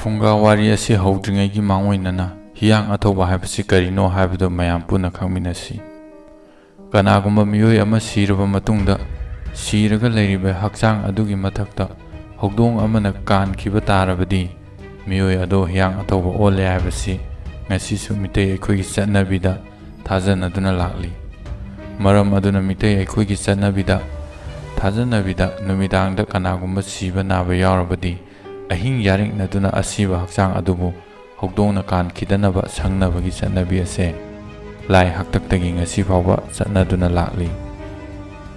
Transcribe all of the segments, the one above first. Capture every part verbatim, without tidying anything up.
ꯐꯨꯡꯒꯥ ꯋꯥꯔꯤ ꯑꯁꯤ ꯍꯧꯗ꯭ꯔꯤꯉꯩꯒꯤ ꯃꯥꯡꯑꯣꯏꯅꯅ ꯍꯤꯌꯥꯡ ꯑꯊꯧꯕ ꯍꯥꯏꯕꯁꯤ ꯀꯔꯤꯅꯣ ꯍꯥꯏꯕꯗꯨ ꯃꯌꯥꯝ ꯄꯨꯟꯅ ꯈꯪꯃꯤꯟꯅꯁꯤ꯫ ꯀꯅꯥꯒꯨꯝꯕ ꯃꯤꯑꯣꯏ ꯑꯃ ꯁꯤꯔꯕ ꯃꯇꯨꯡꯗ, ꯁꯤꯔꯒ ꯂꯩꯔꯤꯕ ꯍꯛꯆꯥꯡ ꯑꯗꯨꯒꯤ ꯃꯊꯛꯇ ꯍꯧꯗꯣꯡ ꯑꯃꯅ ꯀꯥꯟꯈꯤꯕ ꯇꯥꯔꯕꯗꯤ, ꯃꯤꯑꯣꯏ ꯑꯗꯣ ꯍꯤꯌꯥꯡ ꯑꯊꯧꯕ ꯑꯣꯜꯂꯦ ꯍꯥꯏꯕꯁꯤ ꯉꯁꯤꯁꯨ ꯃꯤꯇꯩ ꯑꯩꯈꯣꯏꯒꯤ ꯆꯠꯅꯕꯤꯗ ꯊꯥꯖꯅꯗꯨꯅ ꯂꯥꯛꯂꯤ꯫ ꯃꯔꯝ ꯑꯗꯨꯅ ꯃꯤꯇꯩ ꯑꯩꯈꯣꯏꯒꯤ ꯆꯠꯅꯕꯤꯗ ꯊꯥꯖꯅꯕꯤꯗ ꯅꯨꯃꯤꯗꯥꯡꯗ ꯀꯅꯥꯒꯨꯝꯕ ꯁꯤꯕ ꯅꯥꯕ ꯌꯥꯎꯔꯕꯗꯤ, ꯑꯍꯤꯡ ꯌꯥꯔꯤꯛꯅꯗꯨꯅ ꯑꯁꯤꯕ ꯍꯛꯆꯥꯡ ꯑꯗꯨꯕꯨ ꯍꯧꯗꯣꯡꯅ ꯀꯥꯟꯈꯤꯗꯅꯕ ꯁꯪꯅꯕꯒꯤ ꯆꯠꯅꯕꯤ ꯑꯁꯦ ꯂꯥꯏ ꯍꯥꯛꯇꯛꯇꯒꯤ ꯉꯁꯤ ꯐꯥꯎꯕ ꯆꯠꯅꯗꯨꯅ ꯂꯥꯛꯂꯤ꯫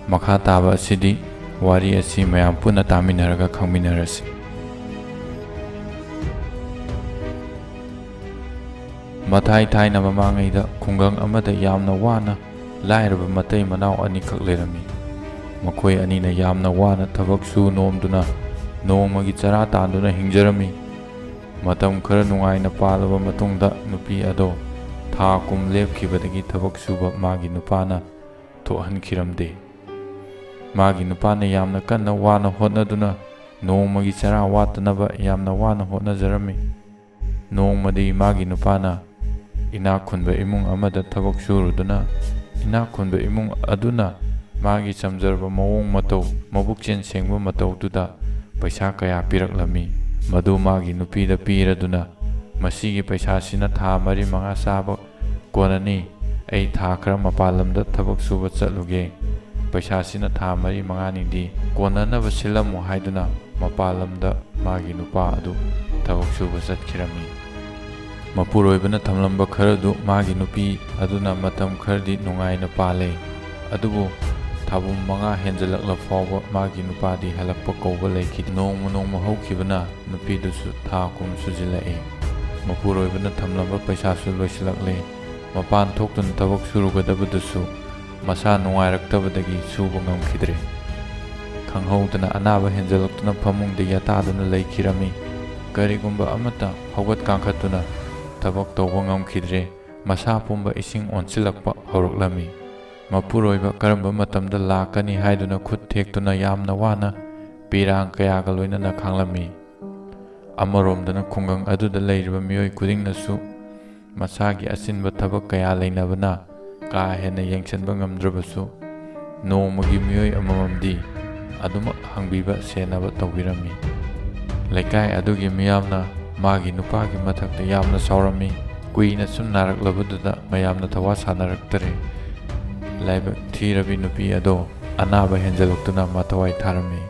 ꯃꯈꯥ ꯇꯥꯕ ꯑꯁꯤꯗꯤ ꯋꯥꯔꯤ ꯑꯁꯤ ꯃꯌꯥꯝ ꯄꯨꯟꯅ ꯇꯥꯃꯤꯟꯅꯔꯒ ꯈꯪꯃꯤꯟꯅꯔꯁꯤ꯫ ꯃꯊꯥꯏ ꯊꯥꯏꯅ ꯃꯃꯥꯡꯉꯩꯗ ꯈꯨꯡꯒꯪ ꯑꯃꯗ ꯌꯥꯝꯅ ꯋꯥꯅ ꯂꯥꯏꯔꯕ ꯃꯇꯩ ꯃꯅꯥꯎ ꯑꯅꯤꯈꯛ ꯂꯩꯔꯝꯃꯤ꯫ ꯃꯈꯣꯏ ꯑꯅꯤꯅ ꯌꯥꯝꯅ ꯋꯥꯅ ꯊꯕꯛ ꯁꯨ ꯅꯣꯝꯗꯨꯅ ꯅꯣꯡꯃꯒꯤ ꯆꯔꯥ ꯇꯥꯟꯗꯨꯅ ꯍꯤꯡꯖꯔꯝꯃꯤ꯫ ꯃꯇꯝ ꯈꯔ ꯅꯨꯡꯉꯥꯏꯅ ꯄꯥꯜꯂꯕ ꯃꯇꯨꯡꯗ ꯅꯨꯄꯤ ꯑꯗꯣ ꯊꯥ ꯀꯨꯝ ꯂꯦꯞꯈꯤꯕꯗꯒꯤ ꯊꯕꯛ ꯁꯨꯕ ꯃꯥꯒꯤ ꯅꯨꯄꯥꯅ ꯊꯣꯛꯍꯟꯈꯤꯔꯝꯗꯦ꯫ ꯃꯥꯒꯤ ꯅꯨꯄꯥꯅ ꯌꯥꯝꯅ ꯀꯟꯅ ꯋꯥꯅ ꯍꯣꯠꯅꯗꯨꯅ ꯅꯣꯡꯃꯒꯤ ꯆꯔꯥ ꯋꯥꯠꯇꯅꯕ ꯌꯥꯝꯅ ꯋꯥꯅ ꯍꯣꯠꯅꯖꯔꯝꯃꯤ꯫ ꯅꯣꯡꯃꯗꯤ ꯃꯥꯒꯤ ꯅꯨꯄꯥꯅ ꯏꯅꯥꯛ ꯈꯨꯟꯕ ꯏꯃꯨꯡ ꯑꯃꯗ ꯊꯕꯛ ꯁꯨꯔꯨꯗꯨꯅ, ꯏꯅꯥꯛ ꯈꯨꯟꯕ ꯏꯃꯨꯡ ꯑꯗꯨꯅ ꯃꯥꯒꯤ ꯆꯝꯖꯔꯕ ꯃꯑꯣꯡ ꯃꯇꯧ, ꯃꯕꯨꯛꯆꯦꯜ ꯁꯦꯡꯕ ꯃꯇꯧꯗꯨꯗ ꯄꯩꯁꯥ ꯀꯌꯥ ꯄꯤꯔꯛꯂꯝꯃꯤ꯫ ꯃꯗꯨ ꯃꯥꯒꯤ ꯅꯨꯄꯤꯗ ꯄꯤꯔꯗꯨꯅ, "ꯃꯁꯤꯒꯤ ꯄꯩꯁꯥꯁꯤꯅ ꯊꯥ ꯃꯔꯤ ꯃꯉꯥ ꯆꯥꯕ ꯀꯣꯟꯅꯅꯤ꯫ ꯑꯩ ꯊꯥ ꯈꯔ ꯃꯄꯥꯟ ꯂꯝꯗ ꯊꯕꯛ ꯁꯨꯕ ꯆꯠꯂꯨꯒꯦ꯫ ꯄꯩꯁꯥꯁꯤꯅ ꯊꯥ ꯃꯔꯤ ꯃꯉꯥꯅꯤꯗꯤ ꯀꯣꯟꯅꯅꯕ ꯁꯤꯜꯂꯝꯃꯨ" ꯍꯥꯏꯗꯨꯅ ꯃꯄꯥꯟ ꯂꯝꯗ ꯃꯥꯒꯤ ꯅꯨꯄꯥ ꯑꯗꯨ ꯊꯕꯛ ꯁꯨꯕ ꯆꯠꯈꯤꯔꯝꯃꯤ꯫ ꯃꯄꯨꯔꯣꯏꯕꯅ ꯊꯝꯂꯝꯕ ꯈꯔꯗꯨ ꯃꯥꯒꯤ ꯅꯨꯄꯤ ꯑꯗꯨꯅ ꯃꯇꯝ ꯈꯔꯗꯤ ꯅꯨꯡꯉꯥꯏꯅ ꯄꯥꯜꯂꯦ꯫ ꯑꯗꯨꯕꯨ ꯊꯥꯕꯨꯝ ꯃꯉꯥ ꯍꯦꯟꯖꯜꯂꯛꯂ ꯐꯥꯎꯕ ꯃꯥꯒꯤ ꯅꯨꯄꯥꯗꯤ ꯍꯜꯂꯛꯄ ꯀꯧꯕ ꯂꯩꯈꯤꯗꯦ꯫ ꯅꯣꯡꯃ ꯅꯣꯡꯃ ꯍꯧꯈꯤꯕꯅ ꯅꯨꯄꯤꯗꯨꯁꯨ ꯊꯥ ꯀꯨꯝ ꯁꯨꯖꯤꯜꯂꯛꯑꯦ꯫ ꯃꯄꯨꯔꯣꯏꯕꯅ ꯊꯝꯂꯝꯕ ꯄꯩꯁꯥꯁꯨ ꯂꯣꯏꯁꯤꯜꯂꯛꯂꯦ꯫ ꯃꯄꯥꯟ ꯊꯣꯛꯇꯨꯅ ꯊꯕꯛ ꯁꯨꯔꯨꯒꯗꯕꯗꯨꯁꯨ ꯃꯁꯥ ꯅꯨꯡꯉꯥꯏꯔꯛꯇꯕꯗꯒꯤ ꯁꯨꯕ ꯉꯝꯈꯤꯗ꯭ꯔꯦ꯫ ꯈꯪꯍꯧꯗꯅ ꯑꯅꯥꯕ ꯍꯦꯟꯖꯜꯂꯛꯇꯨꯅ ꯐꯃꯨꯡꯗ ꯌꯥꯇꯥꯗꯨꯅ ꯂꯩꯈꯤꯔꯝꯃꯤ꯫ ꯀꯔꯤꯒꯨꯝꯕ ꯑꯃꯠꯇ ꯍꯧꯒꯠ ꯀꯥꯡꯈꯠꯇꯨꯅ ꯊꯕꯛ ꯇꯧꯕ ꯉꯝꯈꯤꯗ꯭ꯔꯦ꯫ ꯃꯁꯥ ꯄꯨꯝꯕ ꯏꯁꯤꯡ ꯑꯣꯟꯁꯤꯜꯂꯛꯄ ꯍꯧꯔꯛꯂꯝꯃꯤ꯫ ꯃꯄꯨꯔꯣꯏꯕ ꯀꯔꯝꯕ ꯃꯇꯝꯗ ꯂꯥꯛꯀꯅꯤ ꯍꯥꯏꯗꯨꯅ ꯈꯨꯠ ꯊꯦꯛꯇꯨꯅ ꯌꯥꯝꯅ ꯋꯥꯅ ꯄꯤꯔꯥꯡ ꯀꯌꯥꯒ ꯂꯣꯏꯅꯅ ꯈꯥꯡꯂꯝꯃꯤ꯫ ꯑꯃꯔꯣꯝꯗꯅ ꯈꯨꯡꯒꯪ ꯑꯗꯨꯗ ꯂꯩꯔꯤꯕ ꯃꯤꯑꯣꯏ ꯈꯨꯗꯤꯡꯅꯁꯨ ꯃꯁꯥꯒꯤ ꯑꯆꯤꯟꯕ ꯊꯕꯛ ꯀꯌꯥ ꯂꯩꯅꯕꯅ ꯀꯥ ꯍꯦꯟꯅ ꯌꯦꯡꯁꯤꯟꯕ ꯉꯝꯗ꯭ꯔꯕꯁꯨ, ꯅꯣꯡꯃꯒꯤ ꯃꯤꯑꯣꯏ ꯑꯃꯃꯝꯗꯤ ꯑꯗꯨꯃꯛ ꯍꯪꯕꯤꯕ ꯁꯦꯟꯅꯕ ꯇꯧꯕꯤꯔꯝꯃꯤ꯫ ꯂꯩꯀꯥꯏ ꯑꯗꯨꯒꯤ ꯃꯤꯌꯥꯝꯅ ꯃꯥꯒꯤ ꯅꯨꯄꯥꯒꯤ ꯃꯊꯛꯇ ꯌꯥꯝꯅ ꯁꯥꯎꯔꯝꯃꯤ꯫ ꯀꯨꯏꯅ ꯁꯨꯝ ꯅꯥꯔꯛꯂꯕꯗꯨꯗ ꯃꯌꯥꯝꯅ ꯊꯋꯥ ꯁꯥꯅꯔꯛꯇꯔꯦ꯫ ꯂꯥꯏꯕꯛ ꯊꯤꯔꯕꯤ ꯅꯨꯄꯤ ꯑꯗꯣ ꯑꯅꯥꯕ ꯍꯦꯟꯖꯜꯂꯛꯇꯨꯅ ꯃꯊꯋꯥꯏ ꯊꯥꯔꯝꯃꯤ꯫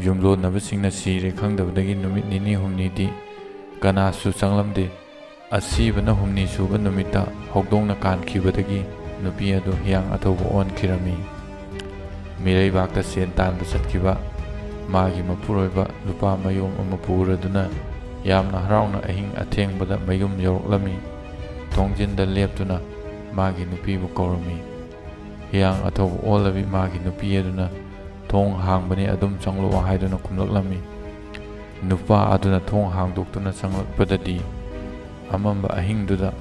ꯌꯨꯝꯂꯣꯟꯅꯕꯁꯤꯡꯅ ꯁꯤꯔꯦ ꯈꯪꯗꯕꯗꯒꯤ ꯅꯨꯃꯤꯠ ꯅꯤꯅꯤ ꯍꯨꯝꯅꯤꯗꯤ ꯀꯅꯥꯁꯨ ꯆꯪꯂꯝꯗꯦ꯫ ꯑꯁꯤꯕꯅ ꯍꯨꯝꯅꯤ ꯁꯨꯕ ꯅꯨꯃꯤꯠꯇ ꯍꯧꯗꯣꯡꯅ ꯀꯥꯟꯈꯤꯕꯗꯒꯤ ꯅꯨꯄꯤ ꯑꯗꯨ ꯍꯤꯌꯥꯡ ꯑꯊꯧꯕ ꯑꯣꯟꯈꯤꯔꯝꯃꯤ꯫ ꯃꯤꯔꯩꯕꯥꯛꯇ ꯁꯦꯟ ꯇꯥꯟꯕ ꯆꯠꯈꯤꯕ ꯃꯥꯒꯤ ꯃꯄꯨꯔꯣꯏꯕ ꯂꯨꯄꯥ ꯃꯌꯣꯝ ꯑꯃ ꯄꯨꯔꯗꯨꯅ ꯌꯥꯝꯅ ꯍꯔꯥꯎꯅ ꯑꯍꯤꯡ ꯑꯊꯦꯡꯕꯗ ꯃꯌꯨꯝ ꯌꯧꯔꯛꯂꯝꯃꯤ꯫ ꯊꯣꯡꯖꯤꯟꯗ ꯂꯦꯞꯇꯨꯅ ꯃꯥꯒꯤ ꯅꯨꯄꯤꯕꯨ ꯀꯧꯔꯝꯃꯤ꯫ ꯍꯤꯌꯥꯡ ꯑꯊꯧꯕ ꯑꯣꯜꯂꯕꯤ ꯃꯥꯒꯤ ꯅꯨꯄꯤ ꯑꯗꯨꯅ "ꯊꯣꯡ ꯍꯥꯡꯕꯅꯤ, ꯑꯗꯨꯝ ꯆꯪꯂꯛꯑꯣ" ꯍꯥꯏꯗꯨꯅ ꯈꯨꯝꯂꯛꯂꯝꯃꯤ꯫ ꯅꯨꯄꯥ ꯑꯗꯨꯅ ꯊꯣꯡ ꯍꯥꯡꯗꯣꯛꯇꯨꯅ ꯆꯪꯂꯛꯄꯗꯗꯤ ꯑꯃꯝꯕ ꯑꯍꯤꯡꯗꯨꯗ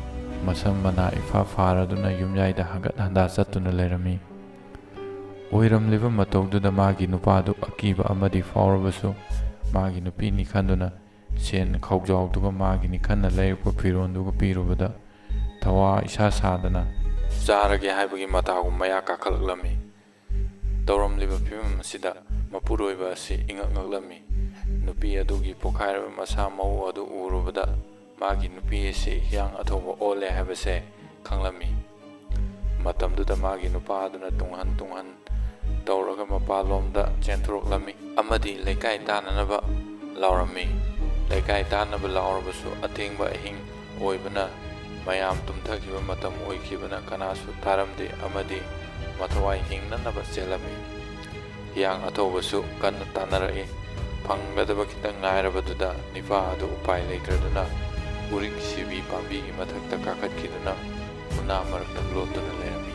ꯃꯁꯝ ꯃꯅꯥ ꯏꯐꯥ ꯐꯥꯔꯗꯨꯅ ꯌꯨꯝꯌꯥꯏꯗ ꯍꯪꯒꯠ ꯍꯟꯗꯥ ꯆꯠꯇꯨꯅ ꯂꯩꯔꯝꯃꯤ꯫ ꯑꯣꯏꯔꯝꯂꯤꯕ ꯃꯇꯧꯗꯨꯗ ꯃꯥꯒꯤ ꯅꯨꯄꯥꯗꯨ ꯑꯀꯤꯕ ꯑꯃꯗꯤ ꯐꯥꯎꯔꯕꯁꯨ, ꯃꯥꯒꯤ ꯅꯨꯄꯤꯅꯤ ꯈꯟꯗꯨꯅ ꯁꯦꯟ ꯈꯥꯎꯖꯥꯎꯗꯨꯒ ꯃꯥꯒꯤꯅꯤ ꯈꯟꯅ ꯂꯩꯔꯛꯄ ꯐꯤꯔꯣꯟꯗꯨꯒ ꯄꯤꯔꯨꯕꯗ ꯊꯋꯥ ꯏꯁꯥ ꯁꯥꯗꯅ ꯆꯥꯔꯒꯦ ꯍꯥꯏꯕꯒꯤ ꯃꯇꯥꯒꯨꯝ ꯃꯌꯥ ꯀꯥꯈꯠꯂꯛꯂꯝꯃꯤ꯫ ꯇꯧꯔꯝꯂꯤꯕ ꯐꯤꯕꯝ ꯑꯁꯤꯗ ꯃꯄꯨꯔꯣꯏꯕ ꯑꯁꯤ ꯏꯉꯛ ꯉꯛꯂꯝꯃꯤ꯫ ꯅꯨꯄꯤ ꯑꯗꯨꯒꯤ ꯄꯣꯈꯥꯏꯔꯕ ꯃꯁꯥ ꯃꯎ ꯑꯗꯨ ꯎꯔꯨꯕꯗ ꯃꯥꯒꯤ ꯅꯨꯄꯤ ꯑꯁꯤ ꯍꯤꯌꯥꯡ ꯑꯊꯧꯕ ꯑꯣꯜꯂꯦ ꯍꯥꯏꯕꯁꯦ ꯈꯪꯂꯝꯃꯤ꯫ ꯃꯇꯝꯗꯨꯗ ꯃꯥꯒꯤ ꯅꯨꯄꯥ ꯑꯗꯨꯅ ꯇꯨꯡꯍꯟ ꯇꯨꯡꯍꯟ ꯇꯧꯔꯒ ꯃꯄꯥꯟꯂꯣꯝꯗ ꯆꯦꯟꯊꯣꯔꯛꯂꯝꯃꯤ ꯑꯃꯗꯤ ꯂꯩꯀꯥꯏ ꯇꯥꯟꯅꯅꯕ ꯂꯥꯎꯔꯝꯃꯤ꯫ ꯂꯩꯀꯥꯏ ꯇꯥꯟꯅꯕ ꯂꯥꯎꯔꯕꯁꯨ ꯑꯊꯦꯡꯕ ꯑꯍꯤꯡ ꯑꯣꯏꯕꯅ ꯃꯌꯥꯝ ꯇꯨꯝꯊꯈꯤꯕ ꯃꯇꯝ ꯑꯣꯏꯈꯤꯕꯅ ꯀꯅꯥꯁꯨ ꯇꯥꯔꯝꯗꯦ ꯑꯃꯗꯤ ꯃꯊꯋꯥꯏ ꯍꯤꯡꯅꯅꯕ ꯆꯦꯜꯂꯝꯃꯤ꯫ ꯍꯤꯌꯥꯡ ꯑꯊꯧꯕꯁꯨ ꯀꯟꯅ ꯇꯥꯟꯅꯔꯛꯏ꯫ ꯐꯪꯒꯗꯕ ꯈꯤꯇꯪ ꯉꯥꯏꯔꯕꯗꯨꯗ ꯅꯤꯄꯥ ꯑꯗꯨ ꯎꯄꯥꯏ ꯂꯩꯇ꯭ꯔꯗꯨꯅ ꯎꯔꯤꯛ ꯁꯤꯕꯤ ꯄꯥꯝꯕꯤꯒꯤ ꯃꯊꯛꯇ ꯀꯥꯈꯠꯈꯤꯗꯨꯅ ꯎꯅꯥ ꯃꯔꯛꯇ ꯂꯣꯠꯇꯨꯅ ꯂꯩꯔꯝꯃꯤ꯫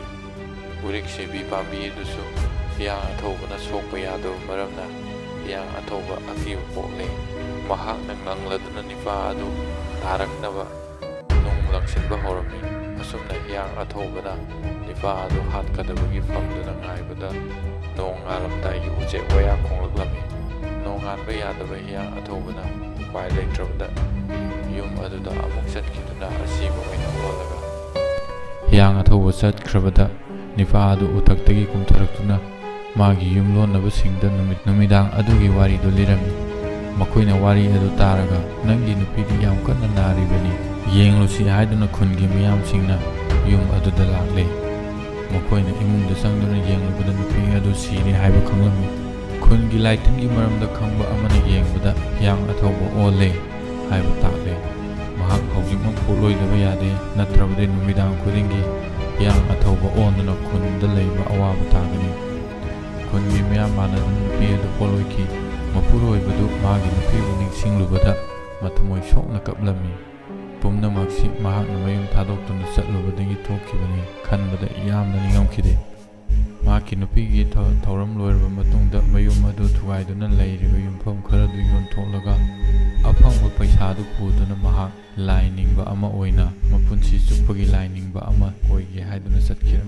ꯎꯔꯤꯛ ꯁꯤꯕꯤ ꯄꯥꯝꯕꯤ ꯑꯗꯨꯁꯨ ꯍꯤꯌꯥꯡ ꯑꯊꯧꯕꯅ ꯁꯣꯛꯄ ꯌꯥꯗꯕ ꯃꯔꯝꯅ ꯍꯤꯌꯥꯡ ꯑꯊꯧꯕ ꯑꯀꯤꯕ ꯄꯣꯛꯂꯦ꯫ ꯃꯍꯥꯛꯅ ꯉꯪꯂꯗꯨꯅ ꯅꯤꯄꯥ ꯑꯗꯨ ꯇꯥꯔꯛꯅꯕ ꯅꯨꯡ ꯂꯪꯁꯤꯟꯕ ꯍꯧꯔꯝꯃꯤ꯫ ꯑꯁꯨꯝꯅ ꯍꯤꯌꯥꯡ ꯑꯊꯧꯕꯅ ꯅꯤꯄꯥ ꯑꯗꯨ ꯍꯥꯠꯀꯗꯕꯒꯤ ꯐꯝꯗꯨꯅ ꯉꯥꯏꯕꯗ ꯅꯣꯡ ꯉꯥꯜꯂꯝꯗꯥꯏꯒꯤ ꯎꯆꯦꯛ ꯋꯥꯌꯥ ꯈꯣꯡꯂꯛꯂꯝꯃꯤ꯫ ꯅꯣꯡꯉꯥꯟꯕ ꯌꯥꯗꯕ ꯍꯤꯌꯥꯡ ꯑꯊꯧꯕꯅ ꯎꯄꯥꯏ ꯂꯩꯇ꯭ꯔꯕꯗ ꯌꯨꯝ ꯑꯗꯨꯗ ꯑꯃꯨꯛ ꯆꯠꯈꯤꯗꯨꯅ ꯑꯁꯤꯕ ꯑꯣꯏꯅ ꯑꯣꯜꯂꯒ, ꯍꯤꯌꯥꯡ ꯑꯊꯧꯕ ꯆꯠꯈ꯭ꯔꯕꯗ ꯅꯤꯄꯥ ꯑꯗꯨ ꯎꯊꯛꯇꯒꯤ ꯀꯨꯝꯊꯔꯛꯇꯨꯅ ꯃꯥꯒꯤ ꯌꯨꯝꯂꯣꯟꯅꯕꯁꯤꯡꯗ ꯅꯨꯃꯤꯠ ꯅꯨꯃꯤꯗꯥꯡ ꯑꯗꯨꯒꯤ ꯋꯥꯔꯤꯗꯨ ꯂꯤꯔꯝꯃꯤ꯫ ꯃꯈꯣꯏꯅ ꯋꯥꯔꯤ ꯑꯗꯨ ꯇꯥꯔꯒ, "ꯅꯪꯒꯤ ꯅꯨꯄꯤꯗꯤ ꯌꯥꯝ ꯀꯟꯅ ꯅꯥꯔꯤꯕꯅꯤ, ꯌꯦꯡꯂꯨꯁꯤ" ꯍꯥꯏꯗꯨꯅ ꯈꯨꯟꯒꯤ ꯃꯤꯌꯥꯝꯁꯤꯡꯅ ꯌꯨꯝ ꯑꯗꯨꯗ ꯂꯥꯛꯂꯦ꯫ ꯃꯈꯣꯏꯅ ꯏꯃꯨꯡꯗ ꯆꯪꯗꯨꯅ ꯌꯦꯡꯂꯨꯕꯗ ꯅꯨꯄꯤ ꯑꯗꯨ ꯁꯤꯔꯦ ꯍꯥꯏꯕ ꯈꯪꯂꯝꯃꯤ꯫ ꯈꯨꯟꯒꯤ ꯂꯥꯏꯇꯤꯟꯒꯤ ꯃꯔꯝꯗ ꯈꯪꯕ ꯑꯃꯅ ꯌꯦꯡꯕꯗ ꯍꯤꯌꯥꯡ ꯑꯊꯧꯕ ꯑꯣꯜꯂꯦ ꯍꯥꯏꯕ ꯇꯥꯛꯂꯦ꯫ ꯃꯍꯥꯛ ꯍꯧꯖꯤꯛꯃꯛ ꯄꯣꯠꯂꯣꯏꯗꯕ ꯌꯥꯗꯦ, ꯅꯠꯇ꯭ꯔꯕꯗꯤ ꯅꯨꯃꯤꯗꯥꯡ ꯈꯨꯗꯤꯡꯒꯤ ꯍꯤꯌꯥꯡ ꯑꯊꯧꯕ ꯑꯣꯟꯗꯨꯅ ꯈꯨꯟꯗ ꯂꯩꯕ ꯑꯋꯥꯕ ꯇꯥꯒꯅꯤ꯫ ꯈꯨꯟꯒꯤ ꯃꯤꯌꯥꯝ ꯃꯥꯟꯅꯗꯨꯅ ꯅꯨꯄꯤ ꯑꯗꯨ ꯄꯣꯠꯂꯣꯏꯈꯤ꯫ ꯃꯄꯨꯔꯣꯏꯕꯗꯨ ꯃꯥꯒꯤ ꯅꯨꯄꯤꯕꯨ ꯅꯤꯡꯁꯤꯡꯂꯨꯕꯗ ꯃꯊꯃꯣꯏ ꯁꯣꯛꯅ ꯀꯞꯂꯝꯃꯤ꯫ ꯄꯨꯝꯅꯃꯛꯁꯤ ꯃꯍꯥꯛꯅ ꯃꯌꯨꯝ ꯊꯥꯗꯣꯛꯇꯨꯅ ꯆꯠꯂꯨꯕꯗꯒꯤ ꯊꯣꯛꯈꯤꯕꯅꯤ ꯈꯟꯕꯗ ꯌꯥꯝꯅ ꯅꯤꯡꯉꯝꯈꯤꯗꯦ꯫ ꯃꯍꯥꯛꯀꯤ ꯅꯨꯄꯤꯒꯤ ꯊꯧ-, ꯊꯧꯔꯝ ꯂꯣꯏꯔꯕ ꯃꯇꯨꯡꯗ ꯃꯌꯨꯝ ꯑꯗꯨ ꯊꯨꯒꯥꯏꯗꯨꯅ ꯂꯩꯔꯤꯕ ꯌꯨꯝꯐꯝ ꯈꯔꯗꯨ ꯌꯣꯟꯊꯣꯛꯂꯒ ꯑꯐꯪꯕ ꯄꯩꯁꯥꯗꯨ ꯄꯨꯗꯨꯅ ꯃꯍꯥꯛ ꯂꯥꯏ ꯅꯤꯡꯕ ꯑꯃ ꯑꯣꯏꯅ ꯃꯄꯨꯟꯁꯤ ꯆꯨꯞꯄꯒꯤ ꯂꯥꯏ ꯅꯤꯡꯕ ꯑꯃ ꯑꯣꯏꯒꯦ ꯍꯥꯏꯗꯨꯅ ꯆꯠꯈꯤ꯫